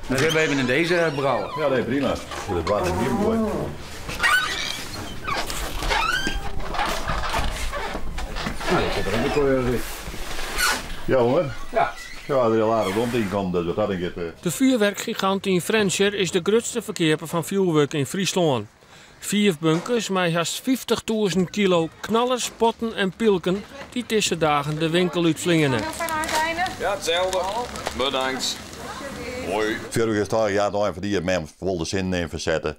Dan zullen we even in deze brouwen. Ja, nee, prima. Voor het water hier mooi. Nou, dit zit er ook weer in. Ja hoor. Ja. Ja, er al aardig rond in komt, dus wat dat ik het. De vuurwerkgigant in Frjentsjer is de grutste ferkeaper fan fjoerwurk yn Fryslân. Fiif bunkers mei hast 50.000 kilo knallers, potten en pylken dy't dizze dagen de winkel útfleane. Ja, hetzelfde. Bedankt. Hoi. Fjoerwurk is toch, ja, dan verdient men vol de zin in verzetten.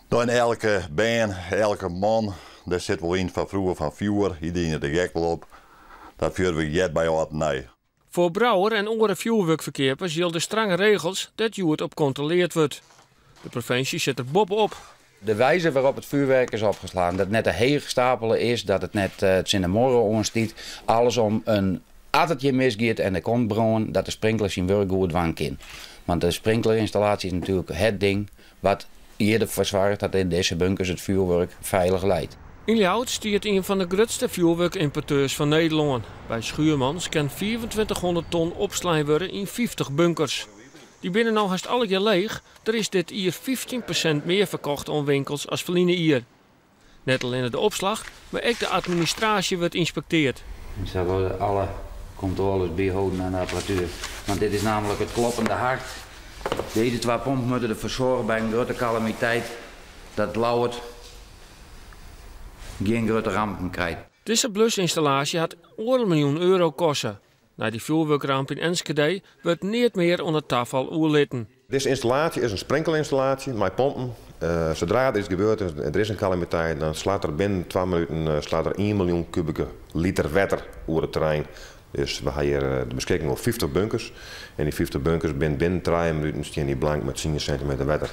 Dan elke bern, elke man, daar zit wel in van vroeger van vuur. Iedereen de gek wel op. Dat vuurwerk jet bij âld en nij. Foar Brouwer en oare fjoerwurkferkeapers jilde strange regels dêr't hjoed op kontroleard wurdt. De provinsje sit der boppe-op. De wijze waarop het vuurwerk is opgeslagen, dat het net te heech stapele is, dat it net tsjin de muorre oanstiet. Alles om in, as it hjir misgiet en der komt brân, dat de sprinkler syn wurk goed dwaan kin. Want de sprinklerinstallatie is natuerlik het ding wat hjir derfoar soarget dat yn dizze bunkers it fjoerwurk feilich leit. Yn Ljouwert stiet ien fan de grutste fjoerwurkymporteurs fan Nederlân. By Schuurmans kin 2500 ton opslein wurde yn 50 bunkers. Dy binne no hast allegear leech. Der is dit jier 15% mear ferkocht oan winkels as ferline jier. Net allinne de opslach, mar ek de administraasje wurdt ynspekteard. En sa wurde alle kontrôles byholden oan de apparatuer. Want dit is namelijk it kloppende hart. Dizze twa pompen moatte derfoar soargje by in grutte kalamiteit dat Ljouwert gjin grutte rampen krijt. Dizze blusynstallaasje hat oardel miljoen euro koste. Nei dy fjoerwurkramp yn Enschede wurdt neat mear oan it tafal oerlitten. Dizze ynstallaasje is in sprinkelynstallaasje mei pompen. Sadra der iets gebeurt, der is in kalamiteit, dan slacht der binnen 2 minuten slacht der 1 miljoen kubike liter wetter oer it terrein. Dus we ha hjir de beskikking oer 50 bunkers. En dy 50 bunkers binne binnen 3 minuten stean dy blank mei 10 sintimeter wetter.